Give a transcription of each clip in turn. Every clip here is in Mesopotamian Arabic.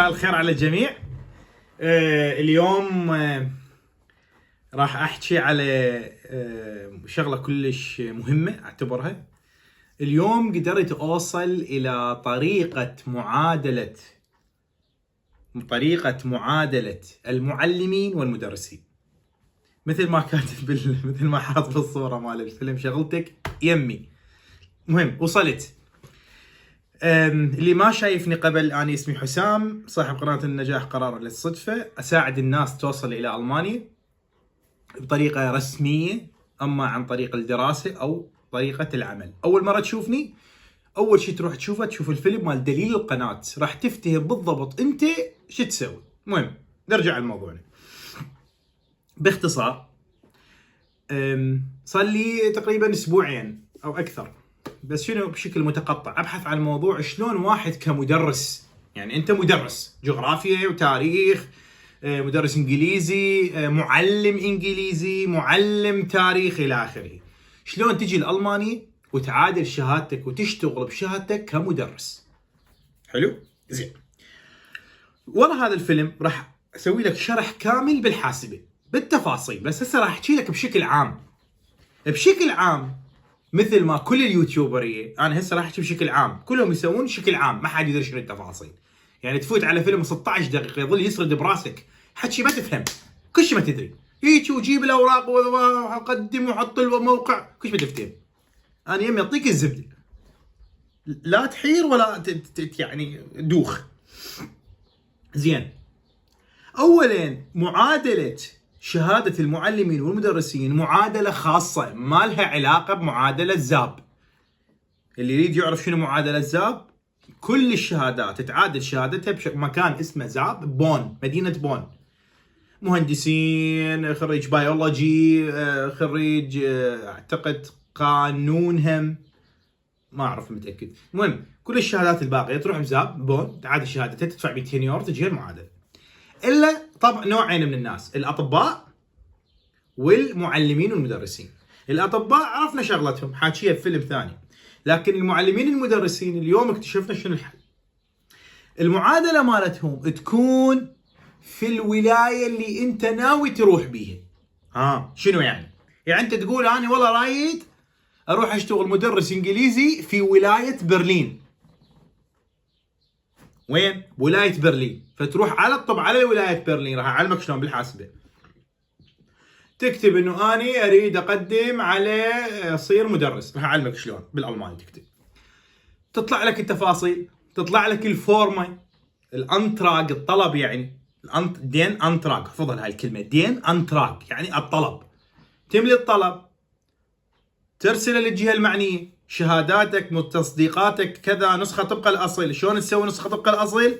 مساء الخير على الجميع. اليوم راح احكي على شغله كلش مهمه اعتبرها. اليوم قدرت اوصل الى طريقه معادله المعلمين والمدرسين، مثل ما كاتب مثل ما حاط بالصوره مال الفيلم شغلتك يمي. مهم وصلت. اللي ما شايفني قبل، أنا اسمي حسام، صاحب قناة النجاح قرار للصدفة. أساعد الناس توصل إلى ألمانيا بطريقة رسمية، أما عن طريق الدراسة أو طريقة العمل. أول مرة تشوفني، أول شيء تروح تشوف الفيلم مال دليل القناة، راح تفتهم بالضبط أنت شو تسوي. المهم نرجع لموضوعنا باختصار. صار لي تقريبا أسبوعين أو أكثر، بس شنو بشكل متقطع ابحث عن موضوع شلون واحد كمدرس، يعني انت مدرس جغرافيا وتاريخ، مدرس انجليزي، معلم انجليزي، معلم تاريخ الى اخره، شلون تجي لألمانيا وتعادل شهادتك وتشتغل بشهادتك كمدرس. حلو زين. ورا هذا الفيلم راح اسوي لك شرح كامل بالحاسبه بالتفاصيل، بس هسه راح احكي لك بشكل عام مثل ما كل اليوتيوبريه. انا هسه راح احكي بشكل عام، كلهم يسوون بشكل عام، ما حد يدري شنو التفاصيل. يعني تفوت على فيلم 16 دقيقه يظل يسرد براسك حكي ما تفهم، كل شيء ما تدري، هيك وجيب الاوراق وقدم وحط الموقع، كل شيء ما تفتهم. انا يمي اعطيك الزبده، لا تحير ولا يعني دوخ. زين، اولا معادله شهادة المعلمين والمدرسين معادلة خاصة، ما لها علاقة بمعادلة زاب. اللي يريد يعرف شنو معادلة زاب، كل الشهادات تعادل شهادتها بمكان اسمه زاب، بون، مدينة بون. مهندسين، خريج بيولوجي، خريج اعتقد قانون، هم ما اعرف متأكد. المهم كل الشهادات الباقية تروح بزاب بون، تعادل شهادتها، تدفع 200 يورو تجي المعادلة. الا طبعا نوعين من الناس، الاطباء والمعلمين والمدرسين. الاطباء عرفنا شغلتهم، حاكيها بفيلم ثاني، لكن المعلمين والمدرسين اليوم اكتشفنا شنو الحل. المعادله مالتهم تكون في الولايه اللي انت ناوي تروح بيها. شنو يعني انت تقول انا والله رايد اروح اشتغل مدرس انجليزي في ولايه برلين. وين؟ ولايه برلين. فتروح على ولايه برلين، راح اعلمك شلون بالحاسبه. تكتب انه اني اريد اقدم على اصير مدرس، راح اعلمك شلون بالالماني تكتب. تطلع لك التفاصيل، تطلع لك الفورمه، الانتراج، الطلب، يعني دين انتراج، حفظ هاي الكلمه، دين انتراج يعني الطلب. تملي الطلب، ترسله للجهه المعنيه، شهاداتك، تصديقاتك، كذا، نسخه طبق الاصل. شلون تسوي نسخه طبق الاصل؟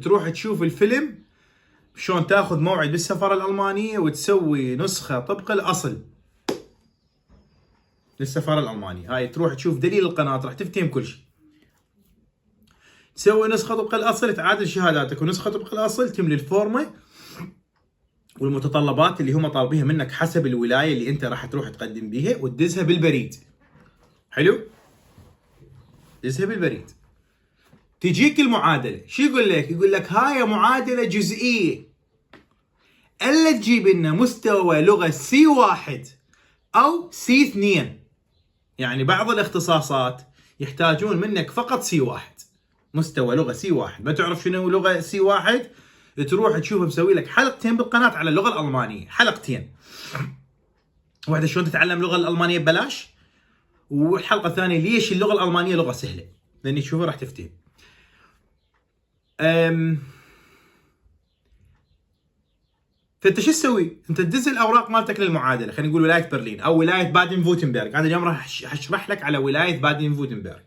تروح تشوف الفيلم شلون تاخذ موعد بالسفاره الالمانيه وتسوي نسخه طبق الاصل للسفاره الالمانيه. هاي تروح تشوف دليل القناه، راح تفتهم كل شيء. تسوي نسخه طبق الاصل، تعادل شهاداتك، ونسخه طبق الاصل، تملي الفورمه والمتطلبات اللي هم طالبينها منك حسب الولايه اللي انت راح تروح تقدم بيها، وتدزها بالبريد. حلو؟ تدزها بالبريد. تجيك المعادله، شو يقول لك؟ يقول لك هاي معادله جزئيه، الا تجيب لنا مستوى لغه C1 او C2. يعني بعض الاختصاصات يحتاجون منك فقط C1، مستوى لغه C1. ما تعرف شنو لغه C1، تروح تشوف مسوي لك حلقتين بالقناه على اللغه الالمانيه، حلقتين. واحده شلون تتعلم اللغه الالمانيه ببلاش، والحلقه الثانيه ليش اللغه الالمانيه لغه سهله، لاني تشوفها راح تفتهم. فانت شو تسوي؟ انت تدز الاوراق مالتك للمعادله، خلينا نقول ولايه برلين او ولايه بادن فوتنبرغ. هذا اليوم راح اشرح لك على ولايه بادن فوتنبرغ.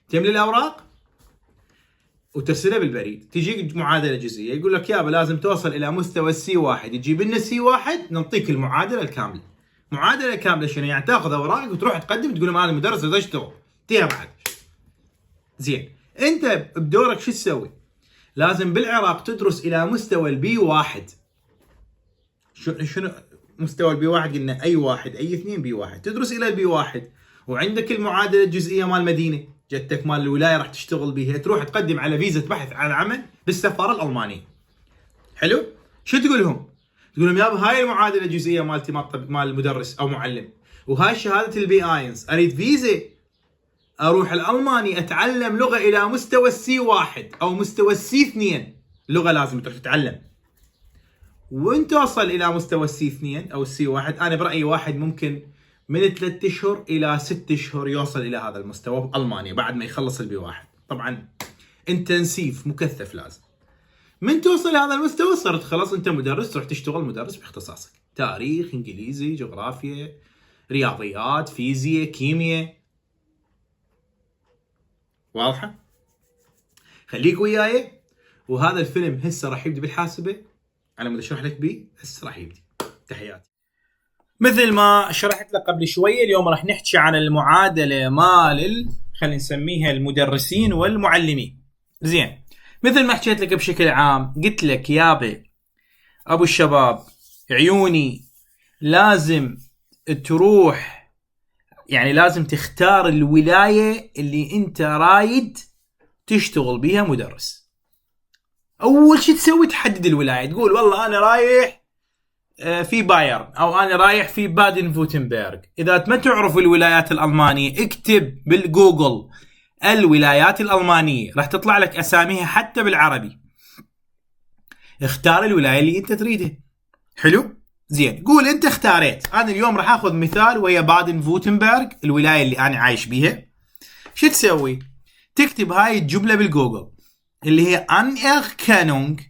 تملي الاوراق وترسلها بالبريد، تجيك معادله جزئيه، يقول لك يابا لازم توصل الى مستوى C1، يجيب لنا C1 نعطيك المعادله الكامله. معادله كامله شنو يعني؟ تاخذ اوراقك وتروح تقدم، تقول لهم انا مدرس بدي اشتغل، تيها بعد. زين، انت بدورك شو تسوي؟ لازم بالعراق تدرس الى مستوى الB1. شنو مستوى الB1؟ قلنا اي واحد، اي اثنين B1، تدرس الى الB1، وعندك المعادله الجزئيه مال المدينه، جتك مال الولايه راح تشتغل بيها، تروح تقدم على فيزا بحث عن عمل بالسفاره الالمانيه. حلو؟ شو تقول لهم؟ تقول لهم يابا هاي المعادله الجزئيه مالتي مال المدرس او معلم، وهاي شهاده البي اينز، اريد فيزا اروح الالماني اتعلم لغه الى مستوى السي 1 او مستوى السي 2. لغه لازم تروح تتعلم. وانت توصل الى مستوى السي 2 او السي 1، انا برايي واحد ممكن من 3 اشهر الى 6 اشهر يوصل الى هذا المستوى بالمانيا بعد ما يخلص البي 1. طبعا انتنسيف مكثف لازم. من توصل لهذا المستوى صرت خلاص انت مدرس، تروح تشتغل مدرس باختصاصك، تاريخ، انجليزي، جغرافيا، رياضيات، فيزياء، كيمياء. واضحه؟ خليك وياي. وهذا الفيلم هسه راح يبدي بالحاسبه، انا بدي اشرح لك بيه هسه راح يبدي. تحياتي. مثل ما شرحت لك قبل شويه، اليوم راح نحكي عن المعادله مال خلينا نسميها المدرسين والمعلمين. زين، مثل ما حكيت لك بشكل عام، قلت لك يابا ابو الشباب عيوني، لازم تروح، يعني لازم تختار الولايه اللي انت رايد تشتغل بيها مدرس. اول شيء تسوي تحدد الولايه، تقول والله انا رايح في بايرن او انا رايح في بادن فوتنبرغ. اذا ما تعرف الولايات الالمانيه اكتب بالجوجل الولايات الالمانيه، راح تطلع لك اساميها حتى بالعربي. اختار الولايه اللي انت تريدها. حلو؟ زين، قول انت اختاريت. انا اليوم راح اخذ مثال وهي بادن فوتنبرغ، الولايه اللي انا عايش بيها. شو تسوي؟ تكتب هاي الجمله بالجوجل اللي هي Anerkennung،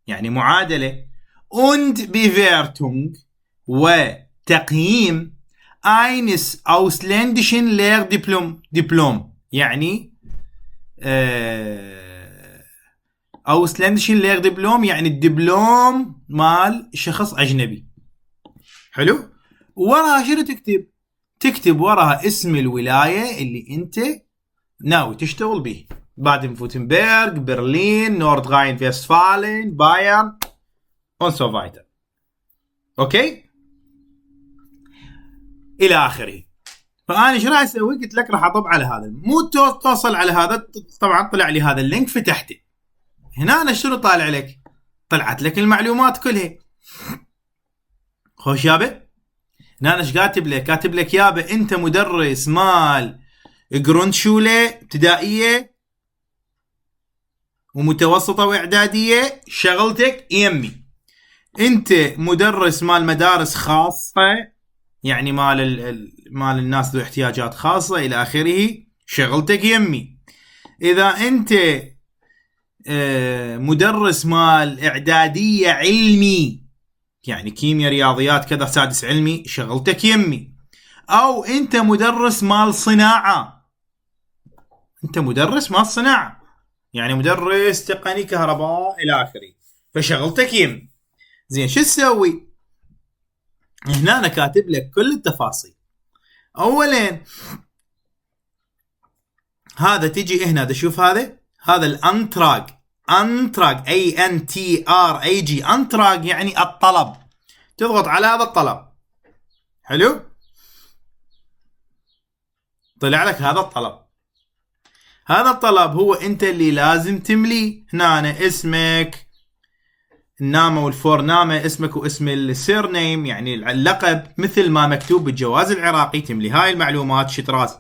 يعني معادله، und Bewertung وتقييم eines ausländischen Lehrdiplom، يعني ausländischen Lehrdiplom يعني الدبلوم مال شخص اجنبي. حلو؟ وراها شنو تكتب؟ تكتب وراها اسم الولايه اللي انت ناوي تشتغل به. بادن فوتنبرغ، برلين، نورد راين فيستفالن، بايرن und so weiter. اوكي؟ الى اخره. فانا ايش راح اسوي؟ قلت لك راح اطب على هذا، مو توصل على هذا. طبعا طلع لي هذا اللينك، فتحته. هنا انا شنو طالع لك؟ طلعت لك المعلومات كلها. خوش يابا. هنا انا ايش كاتب لك؟ كاتب لك يابا انت مدرس مال جروندشوله ابتدائيه ومتوسطه واعداديه، شغلتك يمي. انت مدرس مال مدارس خاصه، يعني مال الناس ذو احتياجات خاصه الى اخره، شغلتك يمي. اذا انت مدرس مال اعداديه علمي، يعني كيمياء رياضيات كذا سادس علمي، شغلتك يمي. او انت مدرس مال صناعه، انت مدرس مال صناعه يعني مدرس تقني كهرباء الى اخره، فشغلتك يم. زين، شو تسوي؟ هنا انا كاتب لك كل التفاصيل. اولا هذا تجي هنا تشوف هذا الانتراج، انتراج اي ان تي ار اي جي، انتراج يعني الطلب. تضغط على هذا الطلب. حلو؟ طلع لك هذا الطلب. هذا الطلب هو انت اللي لازم تمليه. هنا أنا اسمك، النامه والفورنامه، اسمك واسم السير نيم يعني اللقب، مثل ما مكتوب بالجواز العراقي. تملي هاي المعلومات شطراز.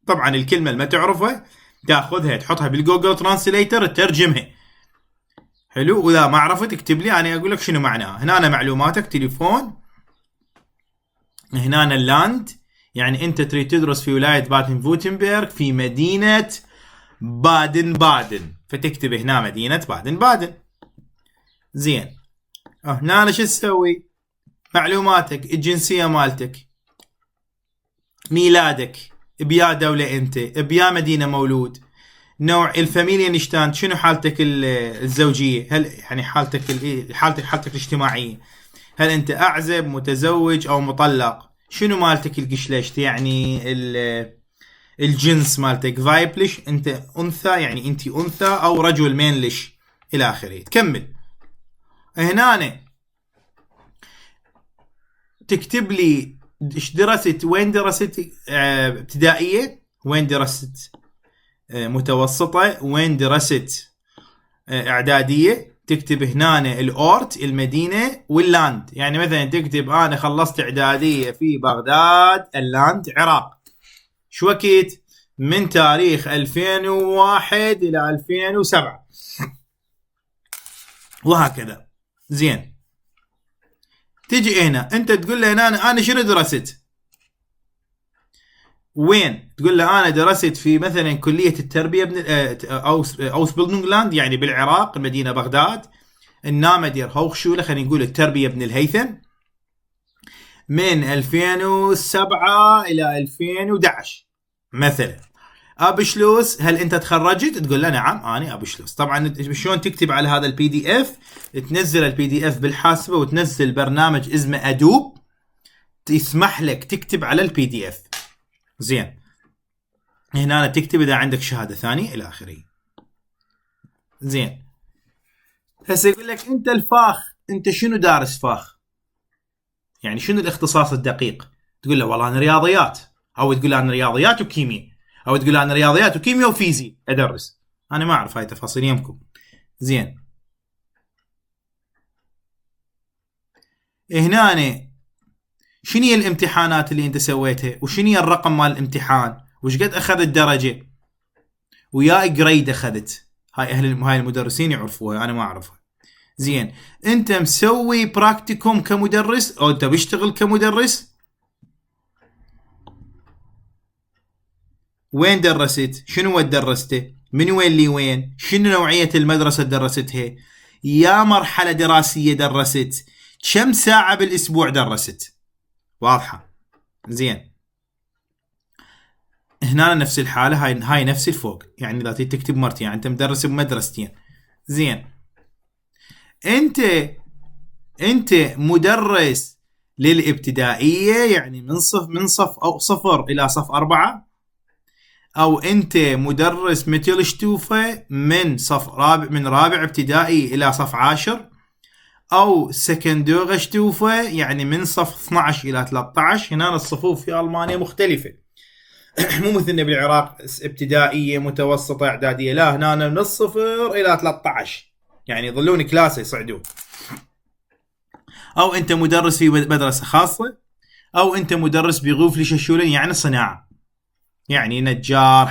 طبعا الكلمه اللي ما تعرفها تاخذها تحطها بالجوجل ترانسليتر تترجمها. حلو؟ واذا ما عرفت اكتب لي انا اقول لك شنو معناها. هنا أنا معلوماتك، تليفون، هنا أنا اللاند، يعني انت تريد تدرس في ولايه بادن فوتنبرغ في مدينه بادن بادن، فتكتب هنا مدينه بادن بادن. زين، هنا أنا شو تسوي؟ معلوماتك، الجنسيه مالتك، ميلادك، بيا دوله انت، بيا مدينه مولود، نوع الفاميليا نشتان، شنو حالتك الزوجيه، هل يعني حالتك الاجتماعيه، هل انت اعزب، متزوج او مطلق، شنو مالتك القشلشت يعني الجنس مالتك، فايبلش انت انثى يعني انت انثى او رجل مينلش الى اخره. تكمل. هنا أنا تكتب لي ايش درست، وين درست ابتدائيه، وين درست متوسطه، وين درست اعداديه تكتب هنا الاورت المدينه واللاند. يعني مثلا تكتب انا خلصت اعداديه في بغداد اللاند عراق. شو وقت؟ من تاريخ 2001 الى 2007 وهكذا. زين تجي هنا انت تقول له هنا انا شنو درست؟ وين؟ تقول له انا درست في مثلا كليه التربيه اوس بلدنغلاند يعني بالعراق المدينه بغداد. النامه دير هوخشوله خلينا نقول التربيه ابن الهيثم من 2007 الى 2011 مثلا. ابشلوس هل انت تخرجت؟ تقول له نعم انا ابشلوس. طبعا شلون تكتب على هذا البي دي اف؟ تنزل البي دي اف بالحاسبه وتنزل برنامج اسمه ادوب يسمح لك تكتب على البي دي اف. زين هنا تكتب اذا عندك شهاده ثانيه الى اخره. زين هسه يقول لك انت الفاخ انت شنو دارس فاخ؟ يعني شنو الاختصاص الدقيق؟ تقول له والله انا رياضيات، او تقول له انا رياضيات وكيمياء، او تقول له انا رياضيات وكيمياء وفيزياء ادرس. انا ما اعرف هاي تفاصيل يمكم. زين هنا شنو هي الامتحانات اللي انت سويتها؟ وشنو هي الرقم مال الامتحان؟ وش قد اخذت درجه؟ ويا جريد اخذت؟ هاي هاي المدرسين يعرفوها انا ما اعرفها. زين انت مسوي براكتيكوم كمدرس او انت بيشتغل كمدرس؟ وين درست؟ شنو درسته؟ من وين لي وين؟ شنو نوعيه المدرسه درستها؟ يا مرحله دراسيه درست؟ كم ساعه بالاسبوع درست؟ واضحه. زين هنا نفس الحاله، هاي نفس الفوق. يعني اذا تكتب مرتين يعني انت مدرس بمدرستين. زين انت مدرس للابتدائيه يعني من صف او صفر الى صف 4، او انت مدرس مثل شتوفه من صف رابع، من رابع ابتدائي الى صف 10، او سكندوغ شتوفه يعني من صف 12 الى 13. هنا الصفوف في المانيا مختلفه مو مثلنا بالعراق ابتدائيه متوسطه اعداديه، لا هنا من الصفر الى 13 يعني يظلون كلاسه يصعدون. او انت مدرس في مدرسه خاصه، او انت مدرس بغوف لششولين يعني صناعه، يعني نجار،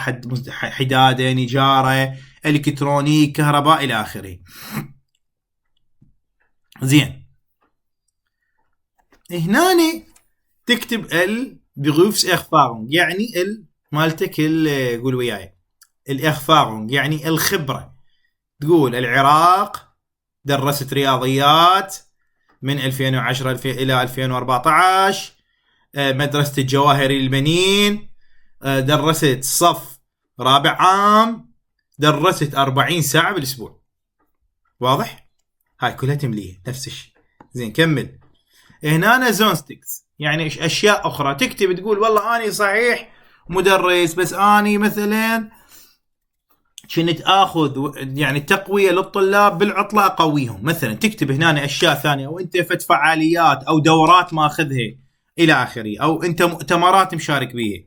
حداده، نجاره، الكترونيك، كهرباء الى اخره. زين هنا تكتب بغوفس اخفارونج يعني مالتك قول وياي الاخفارونج يعني الخبره. تقول العراق درست رياضيات من 2010 الى 2014، مدرسه الجواهري البنين، درست صف رابع عام، درست 40 ساعه بالاسبوع. واضح؟ هاي كلها تمليه نفس الشيء. زين كمل. هنا زونستكس يعني اشياء اخرى تكتب تقول والله اني صحيح مدرس بس اني مثلا كنت اخذ يعني تقويه للطلاب بالعطله اقويهم مثلا. تكتب هنا اشياء ثانيه، او انت فت فعاليات او دورات ماخذها الى اخره، او انت مؤتمرات مشارك بيها.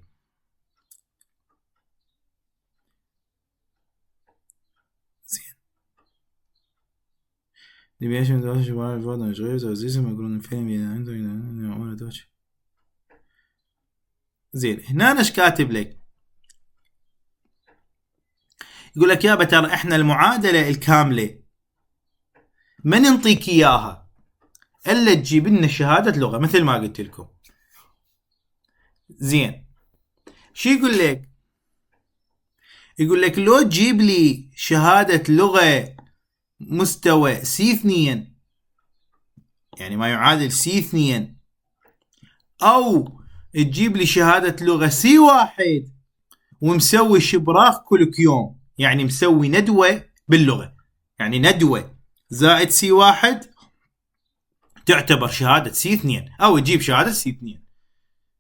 زين ديفيشن دوش شباب الفوضى غير توزيع ما يقولون الفيلم عنده زين هنا ايش كاتب لك؟ يقول لك يابا ترى احنا المعادله الكامله ما ننطيك اياها الا تجيب لنا شهاده لغه مثل ما قلت لكم. زين شو يقول لك؟ يقول لك لو تجيب لي شهاده لغه مستوى C2 يعني ما يعادل C2، او تجيب لي شهاده لغه C1 ومسوي شبراخ كولوكيوم يعني مسوي ندوه باللغه، يعني ندوه زائد C1 تعتبر شهاده C2، او تجيب شهاده C2.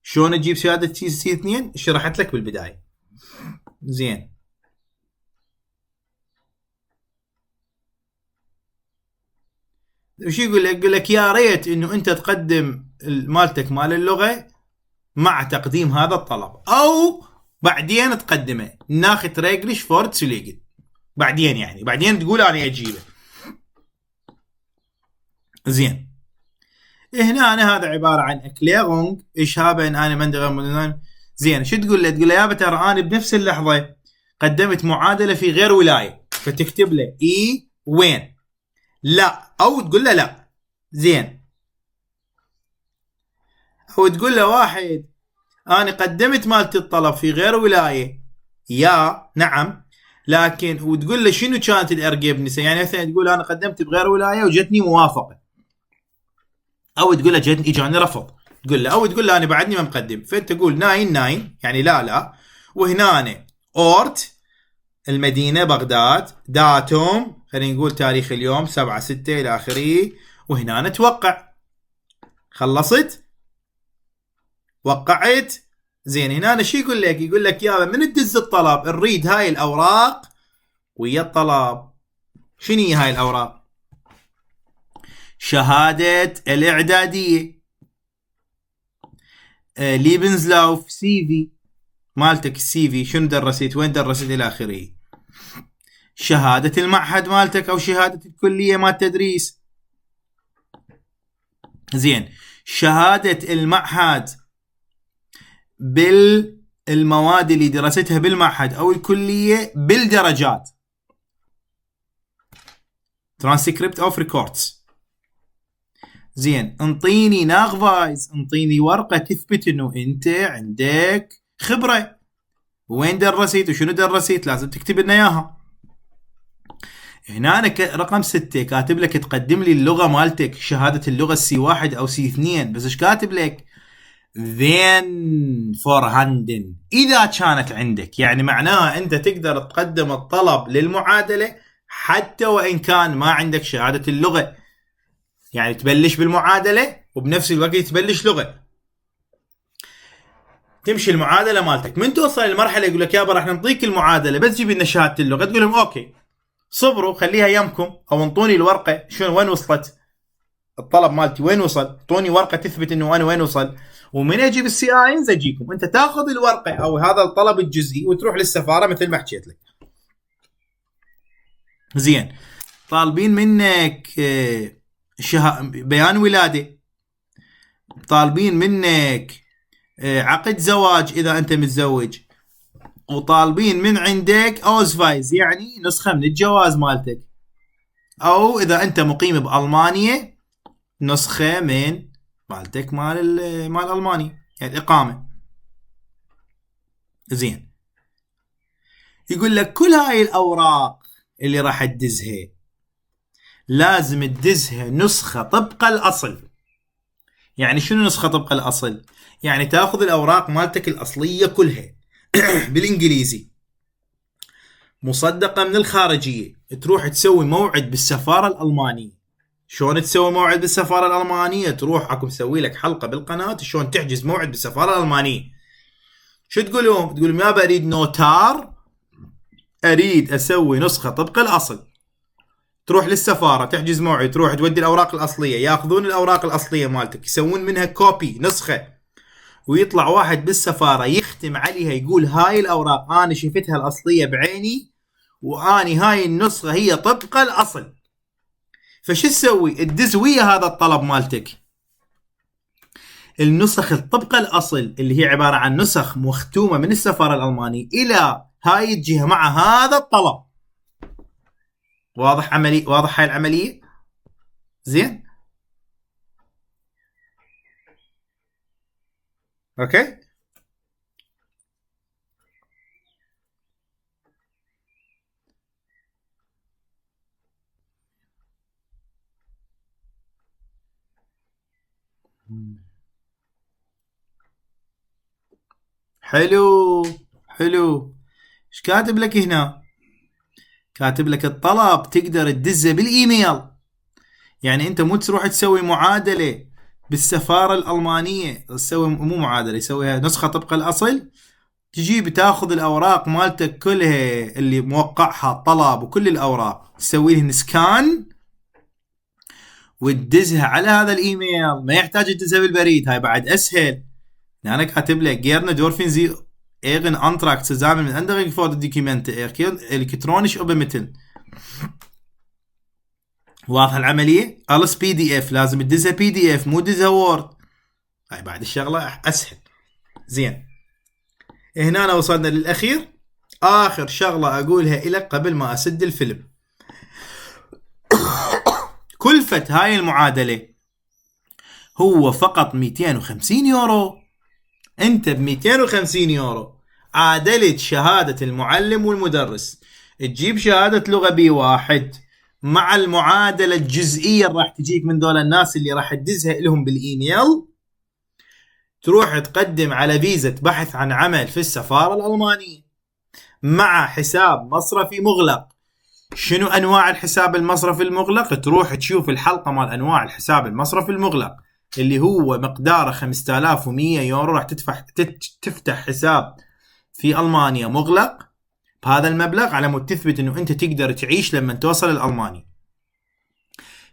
شلون تجيب شهاده C2 شرحت لك بالبدايه. زين وش يقول لك؟ يقول لك يا ريت انه انت تقدم مالتك مال اللغه مع تقديم هذا الطلب، او بعدين تقدمه ناخذ ريجلش فورد سوليجن. بعدين يعني بعدين تقول انا اجيبه. زين هنا أنا هذا عباره عن اكليرونج اشهابه ان انا من زين شو تقول له؟ تقول له يابا ترى انا بنفس اللحظه قدمت معادله في غير ولايه، فتكتب له اي وين لا، او تقول له لا. زين او تقول له واحد انا قدمت مالت الطلب في غير ولايه يا نعم، لكن وتقول له شنو كانت الارقام بالنسبه، يعني مثلا تقول انا قدمت بغير ولايه وجتني موافقه، او تقول له اجاني رفض، تقول له او تقول له انا بعدني ما مقدم، فانت تقول 99 يعني لا، وهنا اورت المدينه بغداد، داتوم خلينا نقول تاريخ اليوم 7/6 الى اخره، وهنا توقع. خلصت وقعت. زين هنا شو يقول لك؟ يقول لك يابا من تدز الطلب نريد هاي الاوراق ويا الطلب. شنو هي هاي الاوراق؟ شهاده الاعداديه، ليبنزلاوف، سي في مالتك، السي في شنو درست وين درست الى اخره، شهاده المعهد مالتك او شهاده الكليه مال التدريس. زين شهاده المعهد بالمواد اللي درستها بالمعهد او الكليه بالدرجات، ترانسكريبت اوف ريكوردز. زين انطيني ناغفايز، انطيني ورقه تثبت انه انت عندك خبره، وين درست وشنو درست لازم تكتب لنا اياها. هنا أنا رقم 6 كاتب لك تقدم لي اللغه مالتك، شهاده اللغه C1 او C2، بس ايش كاتب لك؟ then for handing اذا كانت عندك، يعني معناها انت تقدر تقدم الطلب للمعادله حتى وان كان ما عندك شهاده اللغه، يعني تبلش بالمعادله وبنفس الوقت تبلش لغه، تمشي المعادله مالتك. من توصل للمرحله يقول لك يابا راح نعطيك المعادله بس جيب لنا شهاده اللغه، تقول لهم اوكي صبروا خليها يمكم، او انطوني الورقه شنو وين وصلت الطلب مالتي، وين وصل، اعطوني ورقه تثبت انه انا وين وصل، ومن اجيب السي اينز اجيكم. انت تاخذ الورقه او هذا الطلب الجزئي وتروح للسفاره مثل ما حكيت لك. زين طالبين منك بيان ولاده، طالبين منك عقد زواج اذا انت متزوج، وطالبين من عندك اوزفايز يعني نسخه من الجواز مالتك، او اذا انت مقيم بالمانيا نسخه من مالتك مال المانيا يعني الاقامه. زين يقول لك كل هاي الاوراق اللي راح تدزها لازم تدزها نسخه طبق الاصل. يعني شنو نسخه طبق الاصل؟ يعني تاخذ الاوراق مالتك الاصليه كلها بالانجليزي مصدقه من الخارجيه، تروح تسوي موعد بالسفاره الالمانيه. شلون تسوي موعد بالسفاره الالمانيه؟ تروح اكو مسوي لك حلقه بالقناه شلون تحجز موعد بالسفاره الالمانيه. شو تقول لهم؟ تقول لهم يابا اريد نوتار، اريد اسوي نسخه طبق الاصل. تروح للسفاره تحجز موعد، تروح تودي الاوراق الاصليه، ياخذون الاوراق الاصليه مالتك يسوون منها كوبي نسخه، ويطلع واحد بالسفاره يختم عليها يقول هاي الاوراق انا شفتها الاصليه بعيني واني هاي النسخه هي طبق الاصل. فشو تسوي؟ تدز ويا هذا الطلب مالتك النسخ الطبق الاصل اللي هي عباره عن نسخ مختومه من السفاره الالمانيه الى هاي الجهه مع هذا الطلب. واضح عملي؟ واضح هاي العمليه؟ زين اوكي حلو حلو. ايش كاتب لك هنا؟ كاتب لك الطلب تقدر تدزه بالايميل، يعني انت مو تروح تسوي معادله بالسفاره الالمانيه، تسوي مو معادله يسويها نسخه طبق الاصل، تجيب تاخذ الاوراق مالتك كلها اللي موقعها الطلب وكل الاوراق تسوي لهن سكان وتدزها على هذا الايميل، ما يحتاج تدزها بالبريد، هاي بعد اسهل. انا كاتب لك جيرنا دورفين Eigen Antrag zusammen mit anderen geforderten Dokumenten elektronisch übermitteln. واضحة العملية؟ ألس PDF لازم تدزها PDF مو تدزها وورد. هاي بعد الشغلة أسهل. زين. هنا وصلنا للأخير. آخر شغلة أقولها إلك قبل ما أسد الفيلم. كلفة هاي المعادلة هو فقط 250 يورو. أنت ب 250 يورو عادلت شهادة المعلم والمدرس. تجيب شهادة لغة B1 مع المعادلة الجزئية اللي راح تجيك من دول الناس اللي راح تدزها لهم بالإيميل. تروح تقدم على فيزا بحث عن عمل في السفارة الألمانية مع حساب مصرفي مغلق. شنو أنواع الحساب المصرفي المغلق؟ تروح تشوف الحلقة مال أنواع الحساب المصرفي المغلق اللي هو مقداره 5100 يورو. راح تفتح حساب في ألمانيا مغلق بهذا المبلغ على مود تثبت أنه أنت تقدر تعيش لما توصل الألماني.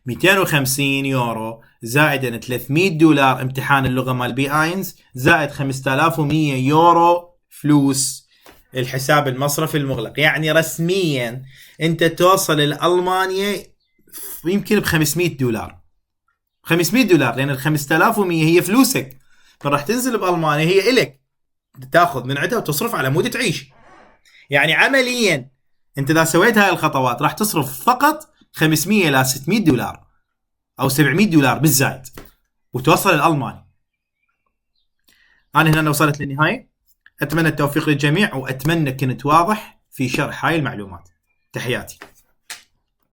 250 يورو زائدا 300 دولار امتحان اللغة مال B1 زائد 5100 يورو فلوس الحساب المصرفي المغلق. يعني رسميا انت توصل الألمانيا يمكن ب 500 دولار. 500 دولار لأن ال 5100 هي فلوسك. فراح تنزل بألمانيا هي إلك تاخذ من عندها وتصرف على مود تعيش. يعني عمليا انت اذا سويت هاي الخطوات راح تصرف فقط 500 إلى 600 دولار أو 700 دولار بالزايد وتوصل الألماني. أنا هنا وصلت للنهاية. أتمنى التوفيق للجميع وأتمنى كنت واضح في شرح هاي المعلومات. تحياتي.